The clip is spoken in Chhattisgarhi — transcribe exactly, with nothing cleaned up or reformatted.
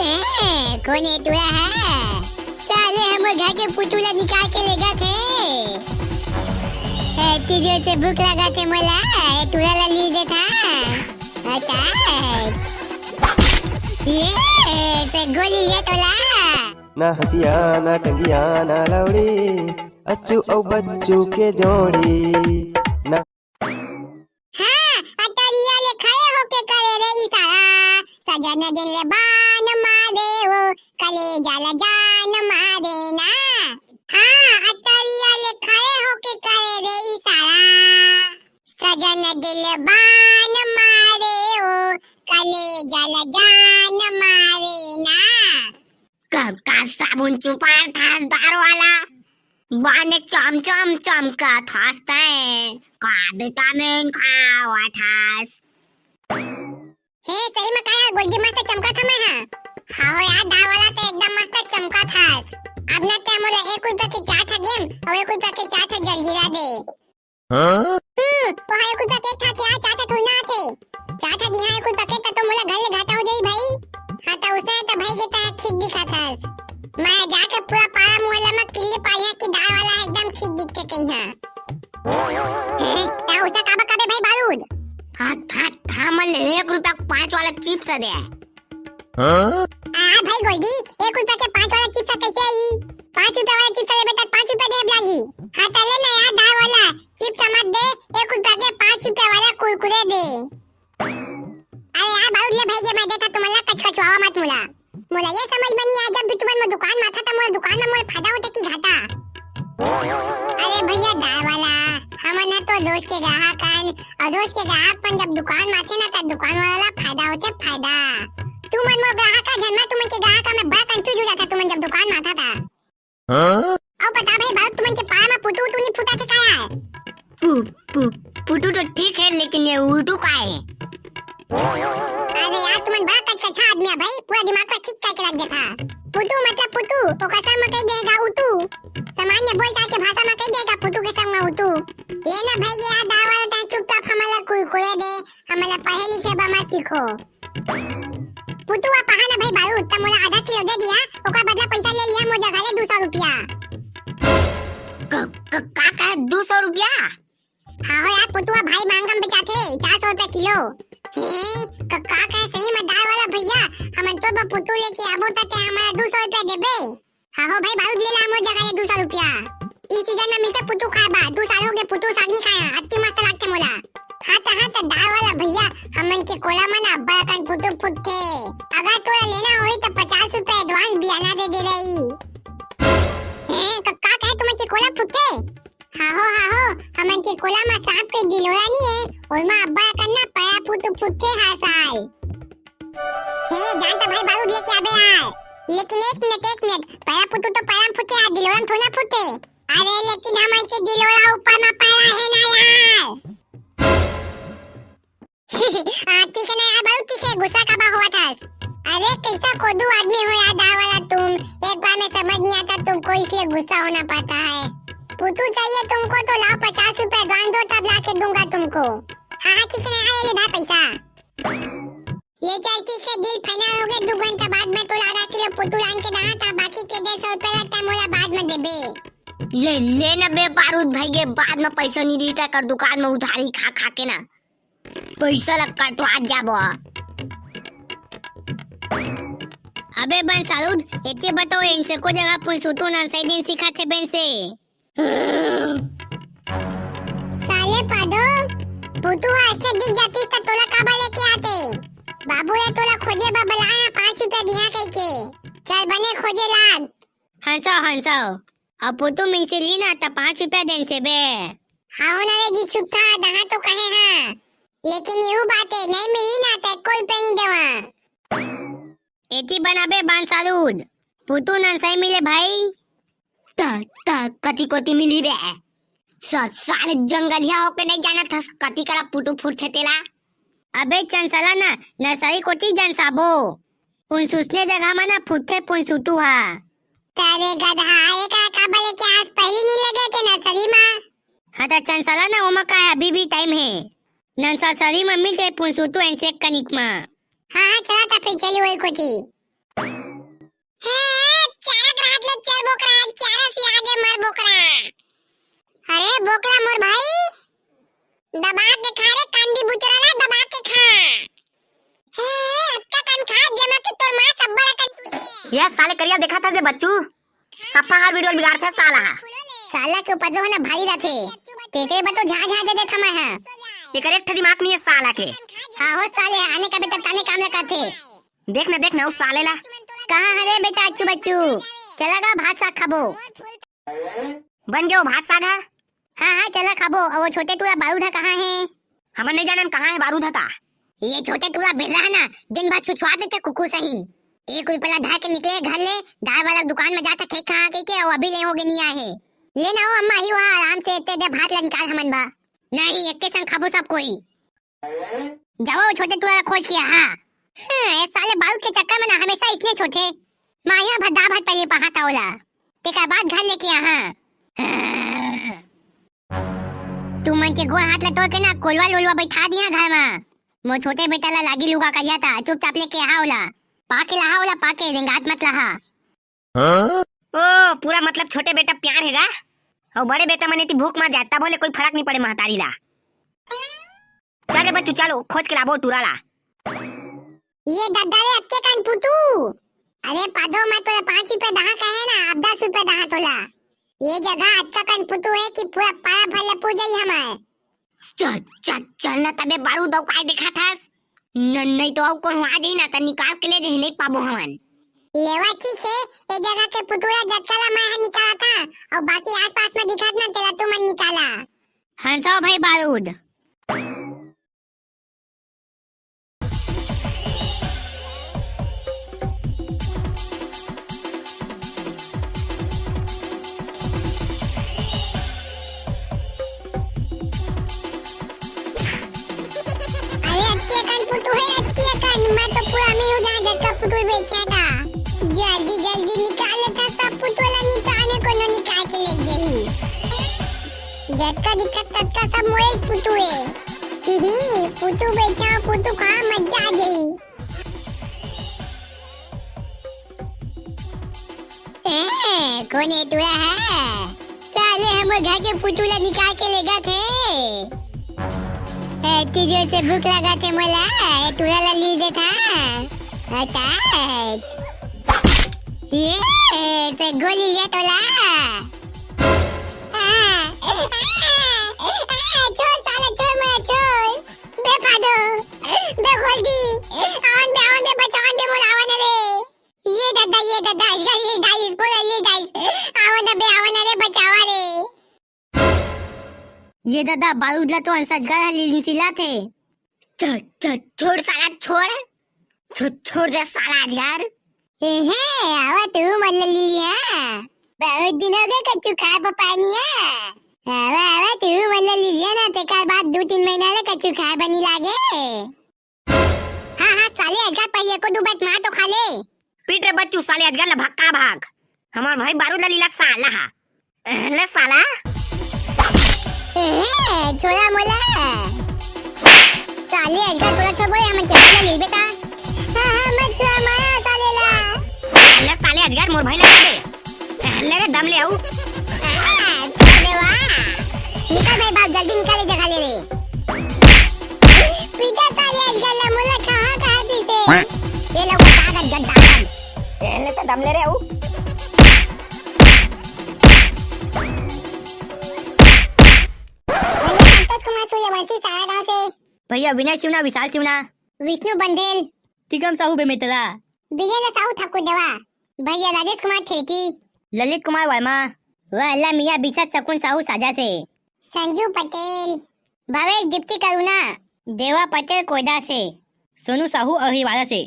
ए, कोन ए टूरा हे? साले हमर घर के पुतू ला निकाल के लेगत हे। ए, तेजो से भूख लागत हे मोला, ए टूरा ला ली देथा। हटा। ये, ए, से गोली ले तोला। ना हंसिया, ना टंगिया, ना लौड़ी, अच्छू अउ बच्चू के जोड़ी। ना हाँ, अटरिया ले खड़े होके करे रे इशारा, सजन दिल बान मारे वो, कलेजा ला जान मारे ना। हाँ, अटरिया ले खड़े होके करे रे इशारा, सजन दिल बान मारे वो, कलेजा ला जान मारे ना। का, का साबुन चुपार थास दार वाला? बाने चम चम चमका थास तैं। का विटामिन खावा थास? हे, सही में का यार, गोल्डी मस्त चमका था मैं, हाँ। हाँ हो यार, दार वाला तो एकदम मस्त चमका थास। अब ना ते मोला एक रुपया के चार ठा गेम अउ एक रुपया के चार ठा जलजीरा दे। हाँ? हम्म, वो है कुछ पैकेट था क्या? चार ठा थोड़ी ना आथे। चार ठा दिहा है कुछ पैकेट था तो मोला घर ले घाटा हो जाई भाई। हाँ, तो उसे तो भाई के तय ठीक दिखा था। मैं जाके पूरा पारा मोहल्ला में किल्ली पाड़िया कि दार वाला है, एकदम ठीक दिखते कहीं है। हैं? क्या उसे काबा काबे भाई बारूद? हाँ, था, था, मन ले एक रुपया पाँच वाला चिप्स दे। हाँ? आ भाई गोल्डी, एक रुपया के पाँच वाला चिप्स कैसे आई? पाँच रुपया वाला चिप्स लेबे त पाँच रुपया देब लागी। हाँ, त ले ना यार, दार वाला चिप्स मत दे, एक रुपया के पाँच रुपया वाला कुरकुरे दे। अरे यार, बारूद ले भाई, ये मैं देता तुमन ला, कचकचवावा मत मोला। मोला ये समझ में नहीं आ, जब भी तुमन मोर दुकान में आता, त मोर दुकान में मोर फायदा होते कि घाटा? अरे भैया, दार वाला, हमन ह तो रोज के ग्राहक हन, अउ रोज के ग्राहक मन जब दुकान में आथे ना, त दुकान वाला ला फायदा होथे, फायदा। तुमन मोर ग्राहक ह, झन मैं तुमन के ग्राहक ह, मैं बड़ा confuse हो जाता तुमन जब दुकान में आता था। हाँ? अउ बता भाई, बारूद तुमन के पारा में पुतू उतू नहीं फूटा थे का यार? पु-, पु-, पुतू तो ठीक है, लेकिन ये उतू का है? अरे यार, तुमन बड़ा कचकचा आदमी है भाई, पूरा दिमाग को ठीक करके रख देता। पुतू मतलब पुतू, ओकर संग में कही देगा उतू। सामान्य बोलचाल के भाषा में कही देगा पुतू के संग में उतू। ले ना भाई, ये यार दार वाला, तैं चुपचाप हमन ला कुरकुरे दे, हमन ला पढ़े लिखे बर मत सीखो। पुतू, आ पहा ना भाई बारूद, त मोला आधा किलो दे दिया, ओकर बदला पैसा ले लिया मोर जगह ले दू सौ रुपया। क-, क-, का कहे, दू सौ रुपया? हाँ हो यार, पुतुआ भाई महंगा में बेचाथे, चार सौ रुपया किलो। हे, क-, का कहे सही में दार वाला भैया, हमन तो ब पुतु लेके आबो त ते हमला दू सौ रुपया देबे। हाँ हो भाई, बारूद ले ला मोर जगह ले दू सौ रुपया। इस सीजन में मिलथे पुतु खाए बा, दू साल हो गए पुतु साग नहीं खाया, अति मस्त लागथे मोला। हाँ त, हाँ त दार वाला भैया, हमन के कोला मन अब्बड़ अकन पुतु फुटथे। अगर तोला लेना होही त पचास रुपया advance बियाना दे दे रही। हैं, क-, का कहे तुमन के कोला फुटथे? हाँ हो, हाँ हो, हमन के कोला म सांप के डिलोरा नी हे, ओमा अब्बड़ अकन ना पया पुतु फुटथे हर साल। हे, जान त भाई बारूद लेके आबे यार। लेकिन एक मिनट, एक मिनट, पया पुतु तो पया म फुटथे यार, डिलोरा म थोड़ा फुटथे। अरे लेकिन हमन के डिलोरा ऊपर म पया हे ना यार। हाँ, ठीक है ना यार, बहुत ठीक है, गुस्सा काबर होवत हस? अरे, कैसा खोदू आदमी हो यार, दार वाला तुम। एक बार में समझ नहीं आता तुमको, इसलिए गुस्सा होना पड़ता है। पुतू चाहिए तुमको तो लाओ, पचास रुपए advance दो, तब ला के दूंगा तुमको। हाँ, हाँ, ठीक है ना यार, ये ले भाई पैसा। ले चल, ठीक है, deal final हो गए, दो घंटा बाद में तोला आधा किलो पुतू लान के दहा था, बाकी के डेढ़ सौ रुपए लगता है, मोला बाद में देबे। ले, ले ना बे बारूद भाई, ये बाद में पैसा नहीं दी, तेकर दुकान में उधारी खा खा के ना। पैसा ला कटवा जाबो। अबे बन सालूद, एके बताओ, इनसे को जगह पुनसुटू नंसई दिन सिखाथे बेन से। साले पादो, पुतू हा असले दिख जातिस त तोला काबर लेके आते? बाबू रे तोला खोजे बर बलाए हा, पाँच रुपया दिहा कहिके। चल बने खोजे लाग। हंसाओ, हंसाओ। अब पुतू मिलसी ली ना त पाँच रुपया देन से बे। हाओ ना रे जी छुट्टा, दहा तो कहे हा। लेकिन यू बात है, नहीं मिली ना त एको रुपया नहीं देवा। एती बनाबे बांसालूद, पुतू नंसई मिले भाई। त, त, कति कोती मिली बे? स-, साले जंगलिया होके नहीं जानत हस, कति करा पुतू फुटथे तेला? अबे चंसला ना, नर्सरी कोती जनसाबो। पुनसुटने जगह मा ना फुटथे पुनसुटू हा। अरे गधा, एका काबर लेके आस, पहली नहीं लगे थे नर्सरी मा? हाँ त चंसला ना, ओमा का है, अभी भी time है। नर्सरी मा मिलथे पुनसुटू एंड सेक कनिक मा। हाँ, हाँ, चला त फिर चली वही कोती। बोकरा, आज चारा सिरा गे मर बोकरा। अरे बोकरा मोर भाई, दबा के खा रे, कांदी बुचरा ला दबा के खा। हे, अतका कन खा, जेमा के तोर माँ सब्बड़ अकन टूटे। ये साले करिया देखा था जे बच्चू, सफा हर वीडियो बिगाड़थे साला हा। साला के उपद्रव ना भारी रथे, तेकरे बर तो झाँ झाँ दे देथँव मैं हा। एकर एक ठे दिमाग नहीं है साला के। हाँ हो साले, आने का बेटा ताने काम ला करथे। देख ना, देख ना, उस साले ला। कहाँ हरे बेटा अच्छू बच्चू? चला गा भात साग खाबो। बन गयो भात साग हा? हाँ, हाँ, चला खाबो। अउ वो छोटे टूरा बारूद हा कहाँ हे? हमन नहीं जानन कहाँ हे बारूद हा ता। ये छोटे टूरा बेर्रा हे ना, दिन भर छुछुआ देथे कुकुर सही। एक रुपया ला धर के निकले घर ले, दार वाला दुकान में जाथे खेत खाहाँ कहिके, अउ अभी ले होगे नहीं आए हे। ले ना हो अम्मा, ही वहाँ आराम से एते दे भात ला निकाल हमन बा। नहीं, एके संग खाबो सब कोई। जावा वो छोटे टूरा ला खोज के आ। हाँ, ए साले बारूद के चक्कर में ना हमेशा इसने छोटे। माया भद्दा भद पहले पहाता ओला। तेकर बाद घर लेके आ, हाँ। तुमन के गोड़ हाथ ला तोड़ के ना कोलवा लोलवा बैठा दिया घर में। मोर छोटे बेटा ला लागी लुगा करिया ता, चुपचाप लेके आ ओला। पाके लाहा ओला, पाके, रेंगात मत लाहा। हाँ? ओ, पूरा मतलब छोटे बेटा प्यार हे गा, अउ बड़े बेटा मन एती भूख मर जाए, तभो ले कोई फरक नहीं पड़े महतारी ला। चल रे बच्चू, चलो खोज के लाबो टूरा ला। ये दद्दा रे अतके कन पुतू। अरे पादो, मैं तोला पाँच रुपया दहा कहे ना, अब दस रुपया दहा तोला। ये जगह अतका कन पुतू हे कि पूरा पारा भर ले पू जाई हमर। चल, चल, चल ना तबे बारूद, अउ काय देखा थस? न, नहीं तो अउ कोनो आ जाही ना, त निकाल के ले जाही, नहीं पाबो हमन। लेवा ठीक हे, ए जगह के पुतुरा जतका ला मैं ह निकाला था, अउ बाकी आसपास में दिखत ना, तेला तुमन निकाला। हंसो भाई बारूद। अरे अतके अकन पुतू हे, अतके अकन, मैं तो पूरा अमीर हो जाए, जतका पुतुल बेचे था। जल्दी जल्दी निकाल लेता सब पुतुल ला, नहीं तो आने कोनो निकाल के ले जाही। जतका दिखत ततका सब मोए पुतू हे। ही ही, पुतू बेचा, पुतू खा, मजा आ जाही। ए, कोन ए टूरा हे? साले हमर घर के पुतू ला निकाल के लेगत हे। ए, एती जोर से भूख लागत हे मोला, ए टूरा ला ली देथा। हटा। ये, से गोली ले तोला। आ, आ, आ, आ, छोड़ साला, छोड़ मोला, छोड़। बे फादो, बे गोल्डी, आवन बे, आवन बे, बचावन बे, मोला आवन रे। ये दादा, ये दादा, ये, ये guys, बोला ये guys, आवन बे, आवन रे, बचावा रे। ये दादा, बारूद ला तो अंसजगर ह लीली सिलाथे। छ-, छ-, छोड़ साला, छोड़। छो-, छोड़ दे साला अजगर। ए हे, आवा तू मन ले लिया। बहुत दिन हो गए कच्चू खाए पपानी है। आवा, आवा तू मन ले लिया ना, तेकर बाद दू तीन महीना ले कच्चू खाए बनी लागे। हाँ, हाँ, साले अजगर पहिए को दू बात मार तो खा ले। पीट रे बच्चू, साले अजगर ले भक्का भाग। हमार भाई बारूद ले लीला साला हा। ले साला। ए, छोरा मोला। साले अजगर तोला छोड़ बोले, हमन के बोले नहीं बेटा। हाँ, हाँ, मत छोड़ा मारा साले ला। ले साले अजगर मोर भाई ला दे। ले रे दम ले आऊ। आ, छोड़ दे वा। निकल भाई बाप, जल्दी निकल, ये जगह ले रे। पीटा साले अजगर ला, मोला कहाँ कहाँ पीटे। ये लोग ताकत गद्दार। ले तो दम ले रे आऊ। भैया संतोष कुमार सूर्यवंशी सारा गांव से। भैया विनय सिन्हा, विशाल सिन्हा। विष्णु बंधेल। तिकम साहू बेमेतरा। विजेंद्र साहू ठाकुर देवा। भैया राजेश कुमार ठेकी। ललित कुमार वर्मा। वाला मियाँ बिशत शकुन साहू साजा से। संजू पटेल। भावेश दीप्ति करुणा। देवा पटेल कोयदा से। सोनू साहू अहिवारा से।